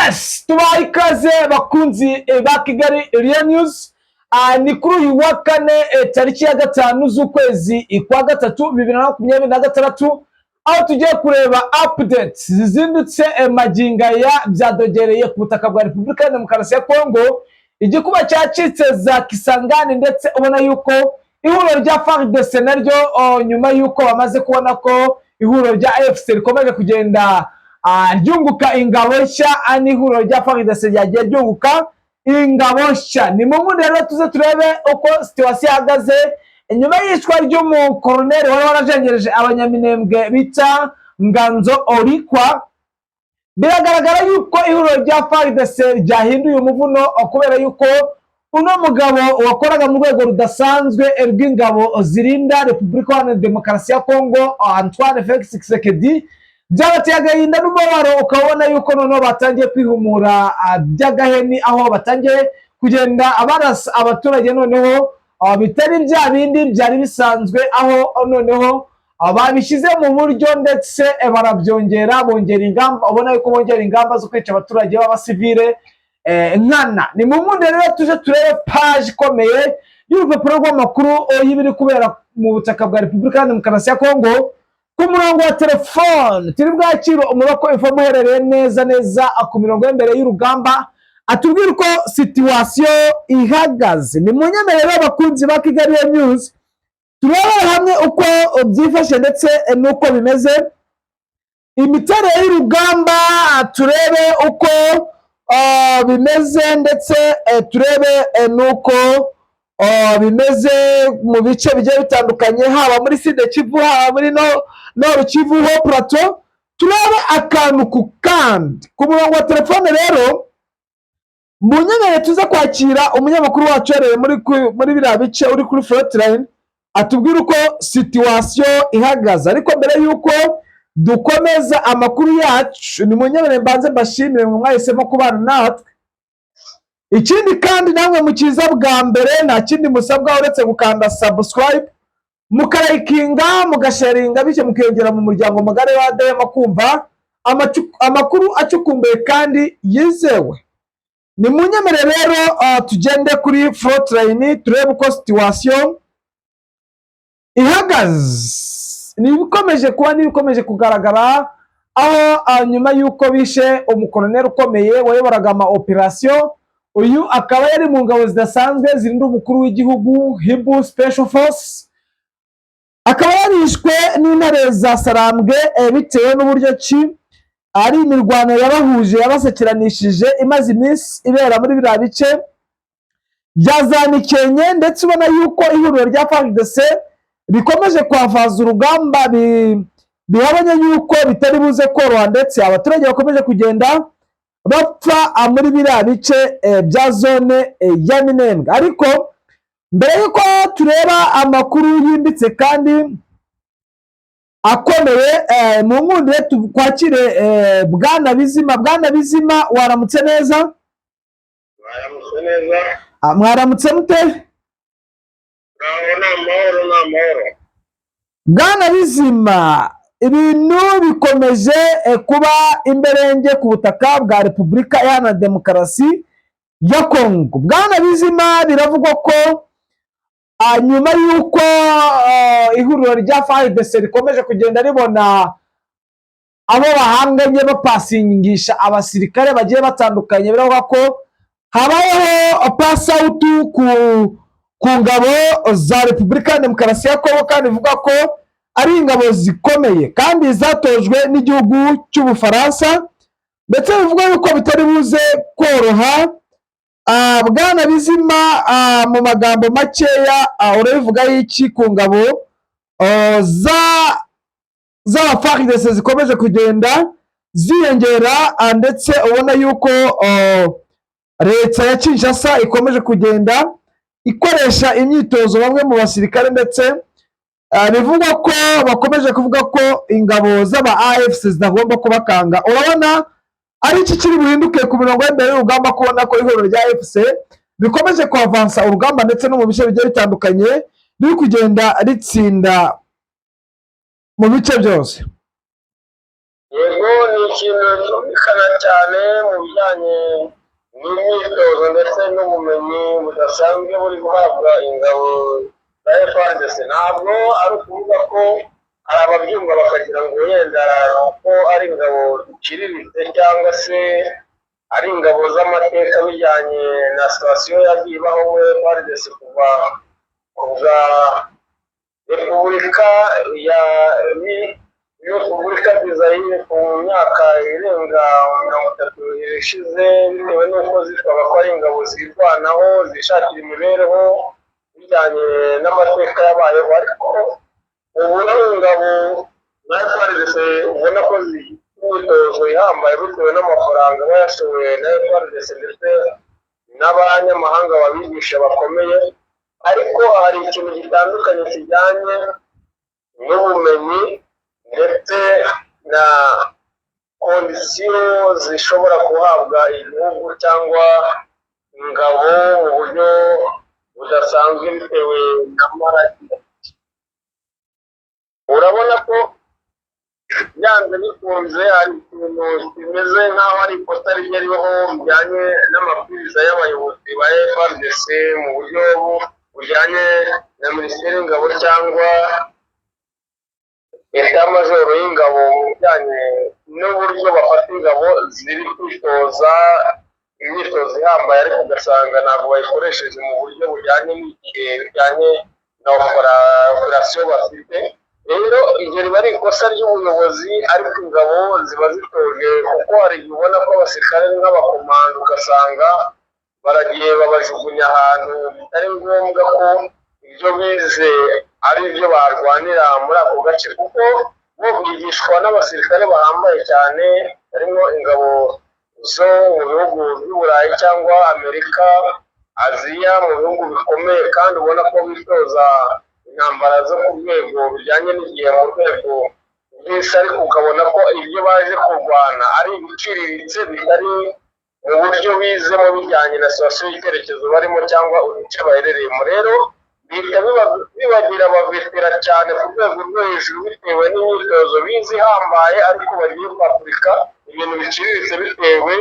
Yes, tubaha ikaze bakunzi ba Kigali Real News. Ni kuri uyu wa kane, tariki ya 5 z'ukwezi kwa gatatu 2026, aho tugiye kureba updates zizindutse magingo aya byadogereye ku butaka bwa Repubulika ya Demokarasi ya Kongo. Igikuba cyacitse za Kisangani, ndetse ubona yuko ihuriro rya FARDC naryo nyuma yuko bamaze kubona ko ihuriro rya AFC rikomeje kugenda ryunguka ingabo nshya, n'ihuriro rya FARDC ryagiye ryunguka ingabo nshya. Ni mu nkundi rero tuze turebe uko situation ihagaze nyuma y'iyicwa ry'umukoroneri wari warajengereje Abanyaminembwe bita Nganzo Orikwa. Biragaragara yuko ihuriro rya FARDC ryahinduye umuvuno, kubera yuko uno mugabo wakoraga mu rwego rudasanzwe rw'ingabo zirinda Repubulika Iharanira Demokarasi ya Kongo, Antoine Felix Tshisekedi, byabateye agahinda n'umubabaro, ukabona yuko noneho batangiye kwihumura by'agaheni, aho batangiye kugenda barasa abaturage noneho bitari bya bindi byari bisanzwe, aho noneho babishyize mu buryo ndetse barabyongera, bongera ingamba, ubona yuko bongera ingamba zo kwica abaturage b'abasivile nkana. Ni mu nkundi rero tuje turebe page ikomeye y'urupapuro rw'amakuru y'ibiri kubera mu butaka bwa Repubulika ya Demokarasi ya Kongo. Ku murongo wa telefone turi bwakire umuroko info muherereye neza neza ku mirongo y'imbere y'urugamba, atubwire uko situation ihagaze. Ni mu nyemerero, abakunzi ba Kigali News, turebere hamwe uko byifashe ndetse n'uko bimeze, imiterere y'urugamba, turebe uko bimeze ndetse turebe n'uko bimeze mu bice bigiye bitandukanye, haba muri Sud Kivu, haba muri Nord Kivu, Hauts Plateau, turebe akantu ku kandi. Ku murongo wa telefone rero mu nyenyeri tuze kwakira umunyamakuru wacu uherereye muri biriya bice, uri kuri frontline, atubwire uko situation ihagaze. Ariko mbere y'uko dukomeza amakuru yacu, ni munyemerere mbanze mbashimire mwe mwahisemo kubana natwe. Ikindi kandi, namwe mukiza bwa mbere, nta kindi musabwa uretse gukanda subscribe, mukarayikinga, mugasharinga, bityo mukiyongera mu muryango mugari wa Dema kumva amakuru acukumbuye kandi yizewe. Ni munyemerere rero tugende kuri frontline turebe uko situation ihagaze. Ni ibikomeje kuba n'ibikomeje kugaragara, aho nyuma y'uko bishe umukoloneli ukomeye wayoboraga ama operation, uyu akaba yari mu ngabo zidasanzwe zirinda umukuru w'igihugu, Hibu Special Force, akaba yarishwe n'intare za Sarambwe bitewe n'uburyo ki ari imirwano yabahuje, yabasekeranishije, imaze iminsi ibera muri biriya bice bya za Mikenke, ndetse ubona yuko ihuriro rya FARDC rikomeje kwavaza urugamba bihabanye yuko bitari buze koroha, ndetse abaturage bakomeje kugenda bapfa muri biriya bice bya zone ya Minembwe. Ariko mbere y'uko tureba amakuru yimbitse kandi akomeye, mu nkundire twakire Bwana Bizima. Bwana Bizima, waramutse neza? Mwaramutse neza. Mwaramutse mute? Aho ni amahoro, ni amahoro. Bwana Bizima, ibintu bikomeje kuba imberenge ku butaka bwa Repubulika Iharanira Demokarasi ya Kongo. Bwana Bizima, biravugwa ko nyuma y'uko ihuriro rya FARDC rikomeje kugenda ribona abo bahanganye bapasingisha abasirikare bagiye batandukanye, biravuga ko habayeho pass out ku ngabo za Repubulika ya Demokarasi ya Kongo, kandi bivuga ko ari ingabo zikomeye kandi zatojwe n'igihugu cy'Ubufaransa, ndetse bivuga yuko bitari buze koroha. Bwana Bizima, mu magambo makeya, urabivugaho iki ku ngabo za z'aba FARDC zikomeje kugenda ziyongera, ndetse ubona yuko leta ya Kinshasa ikomeje kugenda ikoresha imyitozo bamwe mu basirikare, ndetse bivugwa ko bakomeje kuvuga ko ingabo z'aba AFC zitagomba kubakanga? Urabona ari iki kiri buhinduke ku mirongo y'imbere y'urugamba, kubona ko ihuriro rya AFC rikomeje kuavansa urugamba, ndetse no mu bice bigiye bitandukanye riri kugenda ritsinda mu bice byose? Yego, ni ikintu cyumvikana cyane mu bijyanye n'imyitozo ndetse n'ubumenyi budasanzwe buri guhabwa ingabo za FARDC. Ntabwo ari ukuvuga ko hari ababyumva bakagira ngo wenda ko ari ingabo ziciriritse cyangwa se ari ingabo z'amateka bijyanye na situation yagiye ibaho muri FARDC kuva bwa Repubulika ya Repubulika du Zaïre ku myaka irenga 30 ishize, bitewe n'uko zitwaga ko ari ingabo zirwanaho, zishakira imibereho bijyanye n'amateka yabayeho. Ariko ubu ni ingabo za FARDC ubona ko zifite imyitozo ihambaye bitewe n'amafaranga aba yashowe na FARDC ndetse n'abanyamahanga babigisha bakomeye. Ariko hari ikintu gitandukanye kijyanye n'ubumenyi ndetse na conditions zishobora guhabwa igihugu cyangwa ingabo mu buryo budasanzwe bitewe n'amarage. Urabona ko byanze bikunze hari ikintu kimeze nk'aho ari ikosa rijya ribaho bijyanye n'amabwiriza y'abayobozi ba FARDC mu buryo bujyanye na Minisiteri y'Ingabo cyangwa État-major y'ingabo, mu bijyanye n'uburyo bafata ingabo ziri kwitoza imyitozo ihambaye, ariko ugasanga ntabwo bayikoresheje mu buryo bujyanye n'igihe, bijyanye na operation bafite. Rero iryo riba ari ikosa ry'ubuyobozi, ariko ingabo ziba zitoje, kuko hari igihe ubona ko abasirikare ari nk'abakomando, ugasanga baragiye babajugunya ahantu bitari ngombwa ko ibyo bize ari ibyo barwanira muri ako gace, kuko bo bigishwa n'abasirikare bahambaye cyane, harimo ingabo zo mu bihugu by'Uburayi cyangwa Amerika, Aziya, mu bihugu bikomeye, kandi ubona ko bitoza intambara zo ku rwego rujyanye n'igihe mu rwego rw'isi, ariko ukabona ko ibyo baje kurwana ari ibiciriritse, bitari mu buryo bizemo bijyanye na situation y'icyerekezo barimo cyangwa uduce baherereyemo. Rero bihita bibagira abavetera cyane ku rwego rwo hejuru bitewe n'imyitozo bize ihambaye, ariko bagiye kwapurika ibintu biciriritse bitewe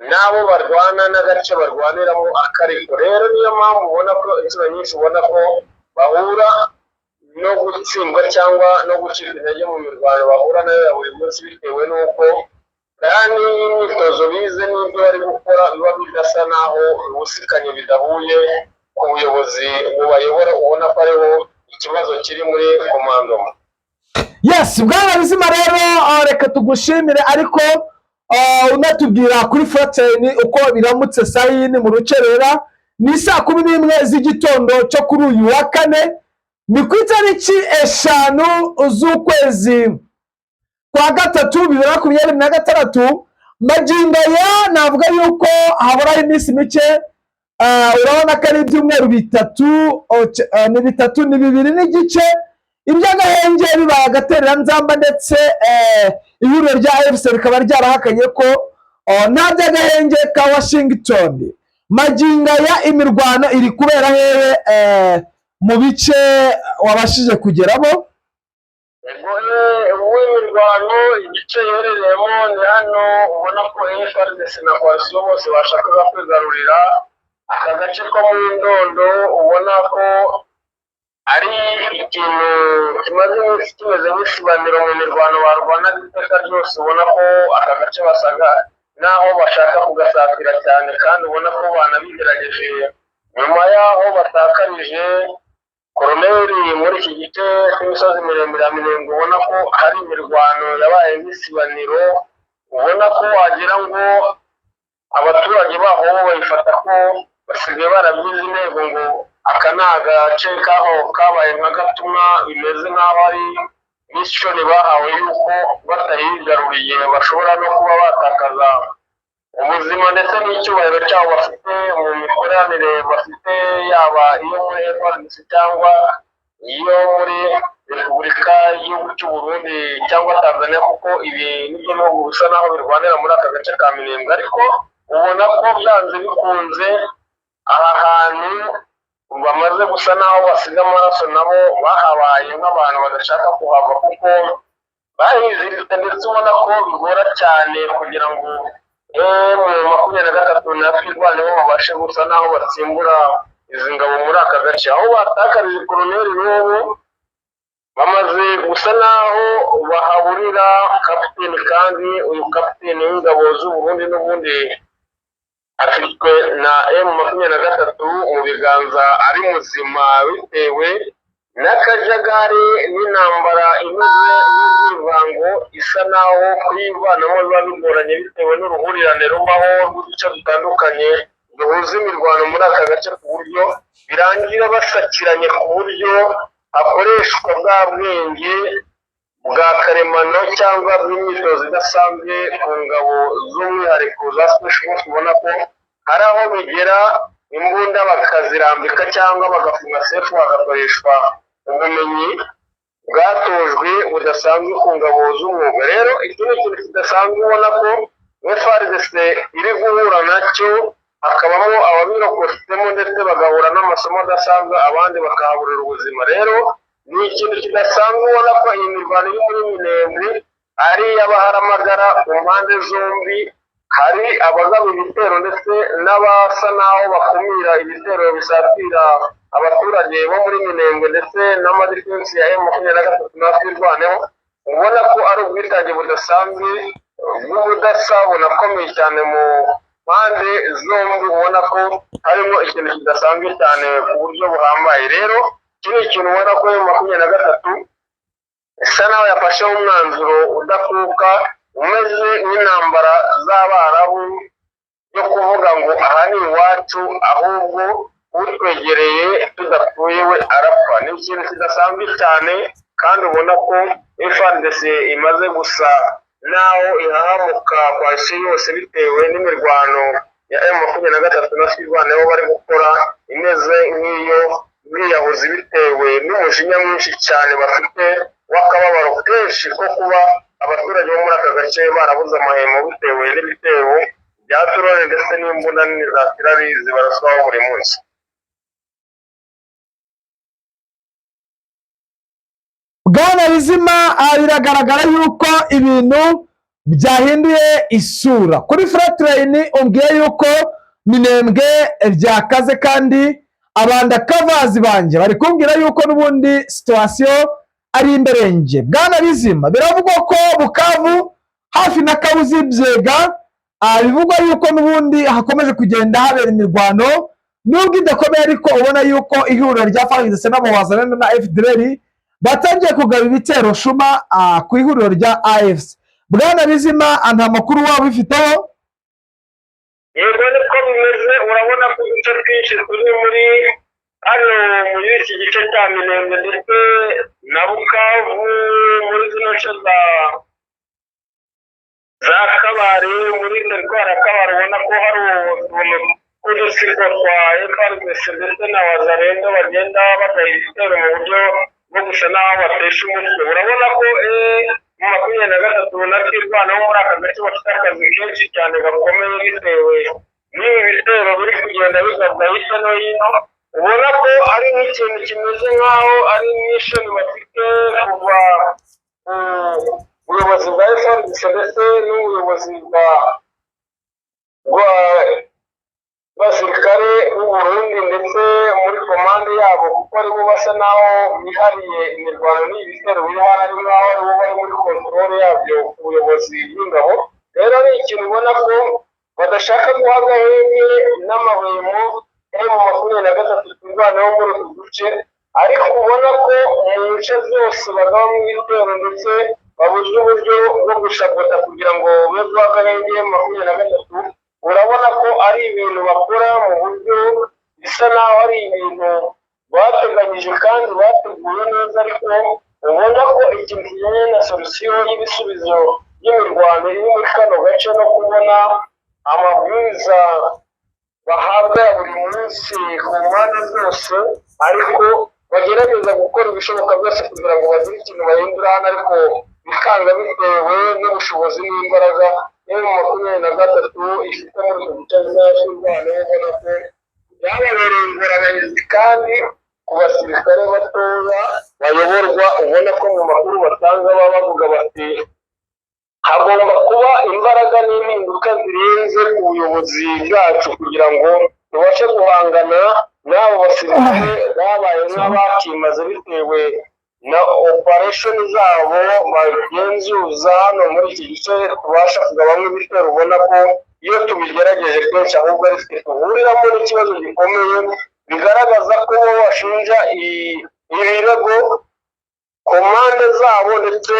n'abo barwana n'agace barwaniramo akariko. Rero niyo mpamvu ubona ko inshuro nyinshi ubona ko bahura no gutsindwa cyangwa no gucika intege mu mirwano bahura nayo ya buri munsi, bitewe n'uko kandi imyitozo bize n'ibyo bari gukora biba bidasa n'aho bibusikanye, bidahuye ku buyobozi bubayobora. Ubona ko ariho ikibazo kiri muri commandement. Yes, bwana Bizima, rero reka tugushimire, ariko unatubwira kuri frontline uko biramutse sayini mu rukerera. Ni saa 11 z'igitondo cyo kuri uyu wa kane, ni ku itariki 5 z'ukwezi kwa gatatu 2026. Magingo aya navuga yuko haburaho iminsi mike. Urabona ko ari ibyumweru 3, ni 3, ni 2 n'igice, iby'agahenge bibaye agatereranzamba, ndetse ihuriro rya AFC rikaba ryarahakanye ko nta by'agahenge ka Washington. Magingo aya imirwano iri kubera hehe mu bice wabashije kugeramo? Ubu imirwano igice iherereyemo ni hano ubona ko FARDC na coalition bose bashakaga kwigarurira aka gace ko mu Ndondo. Ubona ko ari ikintu kimaze iminsi kimeze nk'isibaniro mu mirwano barwanaga iteka ryose. Ubona ko aka gace basaga n'aho bashaka kugasatira cyane, kandi ubona ko banabigerageje nyuma y'aho batakarije koroneri muri iki gice cy'imisozi miremire ya Minembwe. Ubona ko hari imirwano yabaye nk'isibaniro, ubona ko wagira ngo abaturage baho bo bayifata ko basigaye barabyize intego ngo aka ni agace kaho kabaye nka gatumwa, bimeze nk'aho ari mission bahawe yuko batayigaruriye bashobora no kuba batakaza ubuzima ndetse n'icyubahiro cyabo bafite mu mikoranire bafite, yaba iyo muri FARDC cyangwa iyo muri Repubulika y'igihugu cy'u Burundi cyangwa Tanzania, kuko ibi nibyo bihugu bisa naho birwanira muri aka gace ka Minembwe. Ariko ubona ko byanze bikunze aha hantu bamaze gusa naho basiga amaraso, nabo bahabaye nk'abantu badashaka kuhava, kuko Bahiziritse ndetse ubona ko bigora cyane kugira ngo M23 na Twirwaneho babashe gusa naho batsimbura izi ngabo muri aka gace aho batakarije koloneli. N'ubu bamaze gusa naho bahaburira kapiteni, kandi uyu kapiteni w'ingabo z'u Burundi n'ubundi afitwe na M23 mu biganza ari muzima, bitewe n'akajagari n'intambara imeze nk'urwivango isa naho kuyivanamo biba bigoranye, bitewe n'uruhurirane rubaho rw'uduce dutandukanye duhuza imirwano muri aka gace, ku buryo birangira basakiranye, ku buryo hakoreshwa bwa bwenge bwa karemano cyangwa bw'imyitozo idasanzwe ku ngabo z'umwihariko za Special Force. Ubona ko hari aho bigera imbunda bakazirambika cyangwa bagafunga sefu, hagakoreshwa ubumenyi bwatojwe budasanzwe ku ngabo z'umwuga. Rero iki ni ikintu kidasanzwe ubona ko FARDC iri guhura nacyo, hakabamo ababirokotsemo ndetse bagahura n'amasomo adasanzwe, abandi bakahaburira ubuzima. Rero ni ikintu kidasanzwe ubona ko iyi mirwano iri muri Minembwe ari iy'abaharamagara ku mpande zombi. Hari abagaba ibitero ndetse n'abasa n'aho bakumira ibitero bisatira abaturage bo muri Minembwe, ndetse n'amadefensi ya M23 na Twirwaneho. Ubona ko ari ubwitange budasanzwe bw'ubudasa bunakomeye cyane mu mpande zombi, ubona ko harimo ikintu kidasanzwe cyane ku buryo buhambaye. Rero iki ni ikintu ubona ko M23 isa naho yafasheho umwanzuro udakuka, umeze nk'intambara z'Abarabu yo kuvuga ngo aha ni iwacu, ahubwo utwegereye tudapfuye we arapfa. Ni ikintu kidasanzwe cyane, kandi ubona ko FARDC imaze gusa naho ihahamuka kwasi yose, bitewe n'imirwano ya M23 na Twirwaneho bari gukora imeze nk'iyo bwiyahuzi, bitewe n'umujinya mwinshi cyane bafite w'akababaro kenshi ko kuba abaturage bo muri aka gace barabuze amahemo, bitewe n'ibitero bya drone ndetse n'imbunda nini za tirari zibaraswaho buri munsi. Bwana Bizima, biragaragara yuko ibintu byahinduye isura kuri frontline. Umbwiye yuko Minembwe byakaze, kandi aba undercovers banjye bari kumbwira yuko n'ubundi situation ari imberenge. Bwana Bizima, biravugwa ko Bukavu hafi na Kabuzi Byega, bivugwa yuko n'ubundi hakomeje kugenda habera imirwano nubwo idakomeye, ariko ubona yuko ihuriro rya FARDC ndetse n'Abawazalendo na FDLR batangiye kugaba ibitero shuma ku ihuriro rya AFC. Bwana Bizima, nta makuru waba ubifiteho? Yego, niko bimeze. Urabona ko uduce twinshi turi muri hano muri iki gice cya Minembwe ndetse na Bukavu, muri zino nce za Kabare, muri teritwari ya Kabare, ubona ko hari utuntu tw'udutsiko twa FARDC ndetse na Wazalendo bagenda bagaba ibitero mu buryo bwo gusa n'aho batesha umutwe. Urabona ko M23 na Twirwaneho muri aka gace bafite akazi kenshi cyane gakomeye, bitewe n'ibi bitero biri kugenda bigabwa hirya no hino. Ubona ko ari nk'ikintu kimeze nk'aho ari mission bafite kuva ku buyobozi bwa FARDC ndetse n'ubuyobozi bwa basirikare b'u Burundi ndetse muri commande yabo, kuko aribo basa naho bihariye imirwano n'ibi bitero biri hano, ari nk'aho aribo bari muri contrôle yabyo ku buyobozi bw'ingabo. Rero ni ikintu ubona ko badashaka guha agahenge n'amahwemo M23 Twirwaneho muri utu duce, ariko ubona ko mu nce zose bagabamo ibitero ndetse babuze uburyo bwo gushakota kugira ngo be guha agahenge M23. Urabona ko ari ibintu bakora mu buryo bisa naho ari ibintu bateganyije kandi bateguye neza, ariko ubona ko ikintu kijyanye na solution y'ibisubizo by'imirwano iri muri kano gace no kubona amabwiriza bahabwa ya buri munsi ku mpande zose, ariko bagerageza gukora ibishoboka byose kugira ngo bagire ikintu bahindura hano, ariko bikanga bitewe n'ubushobozi n'imbaraga M23 ifite muri utu duce z'Urwanda. Ubona ko byababereye ingorabahizi, kandi Ku basirikare batoya bayoborwa, ubona ko mu makuru batanga baba bavuga bati hagomba kuba imbaraga n'impinduka zirenze ku buyobozi bwacu kugira ngo tubashe guhangana n'abo basirikare babaye nk'abakimaze bitewe na operation zabo bagenzuza hano muri iki gice, tubasha kugabamo ibitero. Ubona ko iyo tubigerageje kenshi ahubwo ari twe duhuriramo n'ikibazo gikomeye. Bigaragaza ko bo bashinja ibirego commande zabo ndetse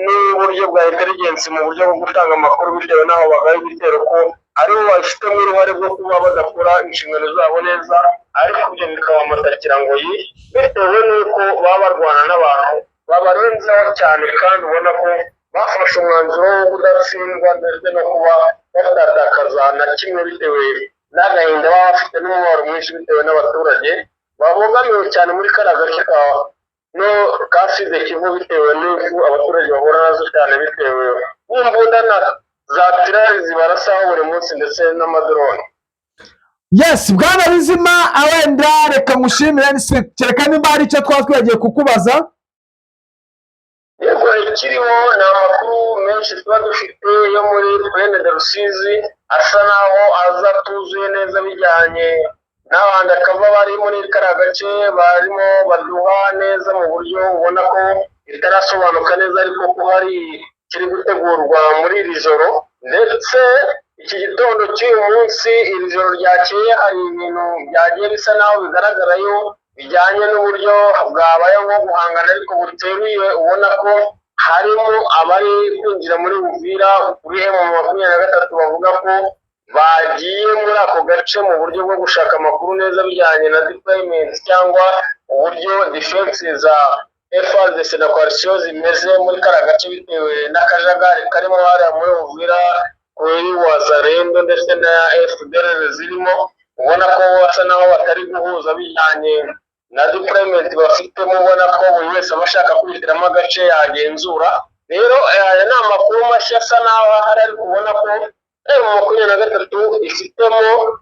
n'uburyo bwa intelligence mu buryo bwo gutanga amakuru, bitewe n'aho bagaba ibitero, ko aribo babifitemo uruhare rwo kuba badakora inshingano zabo neza, ariko ibyo bikaba amatakirangoyi bitewe n'uko baba barwana n'abantu babarenzeho cyane, kandi ubona ko bafashe umwanzuro wo kudatsindwa ndetse no kuba batatakaza na kimwe, bitewe n'agahinda baba bafite n'umubabaro mwinshi bitewe n'abaturage babogamiwe cyane muri kariya gace ka no ka Sud Kivu, bitewe n'ifu abaturage bahura nazo cyane, bitewe n'imbunda na za tirari zibarasaho buri munsi ndetse n'amadrone. Yes, bwana Bizima, wenda reka ngushimire, kereka nimba hari icyo twaba twibagiwe kukubaza. Yego, ikiriho ni amakuru menshi tuba dufite yo muri Plaine de Rusizi asa naho aza atuzuye neza, bijyanye n'abandi akaba bari muri kariya gace barimo baduha neza mu buryo ubona ko bitarasobanuka neza, ariko ko hari kiri gutegurwa muri iri joro ndetse iki gitondo cy'uyu munsi. Iri joro ryakeye hari ibintu byagiye bisa naho bigaragarayo bijyanye n'uburyo bwabaye nko guhangana ariko buteruye, ubona ko harimo abari kwinjira muri Uvira kuri M23, bavuga ko bagiye muri ako gace mu buryo bwo gushaka amakuru neza bijyanye na deployment cyangwa uburyo defense za FARDC na coalition zimeze muri kariya gace, bitewe n'akajagari karimo hariya muri Uvira kuri Wazalendo ndetse na FDLR zirimo, ubona ko basa naho batari guhuza bijyanye na deployment bafitemo, ubona ko buri wese aba ashaka kwihitiramo agace yagenzura. Rero aya ni amakuru mashya asa naho ahari, ariko ubona ko M23 ifitemo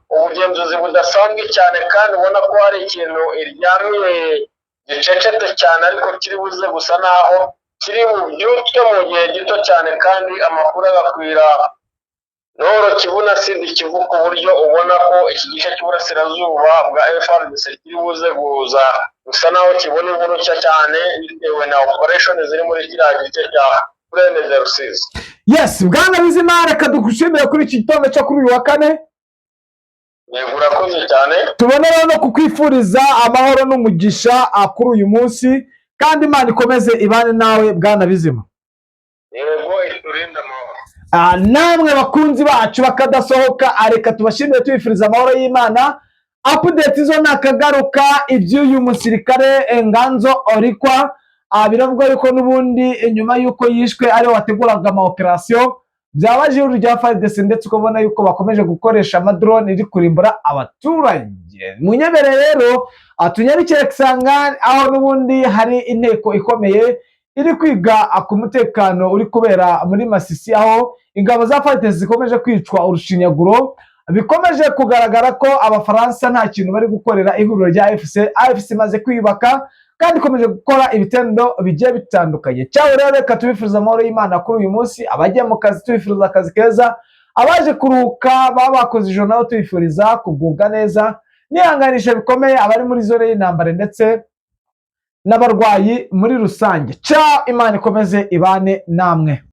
ubugenzuzi budasanzwe cyane, kandi ubona ko hari ikintu iryamiye gicecetse cyane, ariko kiri buze gusa naho kiri bubyuke mu gihe gito cyane, kandi amakuru agakwira Nord Kivu na Sud Kivu, ku buryo ubona ko iki gice cy'uburasirazuba bwa FARDC kiri buze guza gusa naho kibona inkuru nshya cyane, bitewe na operation ziri muri kiriya gice cya Plaine de Rusizi. Yes, bwana Bizima, reka dugushimire kuri iki gitondo cyo kuri uyu wa kane. Yego, urakoze cyane. Tubone rero no kukwifuriza amahoro n'umugisha kuri uyu munsi, kandi Imana ikomeze ibane nawe, bwana Bizima. Yego, iturinde amahoro. Namwe bakunzi bacu bakadasohoka, reka tubashimire tubifuriza amahoro y'Imana. Update zo nakagaruka. Iby'uyu musirikare Nganzo Orikwa, biravugwa yuko n'ubundi nyuma y'uko yishwe ariwe wateguraga ama operation, byabaje ihuriro rya FARDC, ndetse ukabona yuko bakomeje gukoresha amadrone iri kurimbura abaturage. Munyemere rero tunyarukire Kisangani, aho n'ubundi hari inteko ikomeye iri kwiga ku mutekano uri kubera muri Masisi, aho ingabo za FARDC zikomeje kwicwa urushinyaguro. Bikomeje kugaragara ko Abafaransa nta kintu bari gukorera ihuriro rya AFC. AFC imaze kwiyubaka kandi ikomeje gukora ibitendo bigiye bitandukanye. Cyangwa rero reka tubifuriza amahoro y'Imana kuri uyu munsi. Abagiye mu kazi tubifuriza akazi keza, abaje kuruhuka baba bakoze ijoro nabo tubifuriza kugubwa neza, nihanganisha bikomeye abari muri zone y'intambara ndetse n'abarwayi muri rusange. Ciao, Imana ikomeze ibane namwe.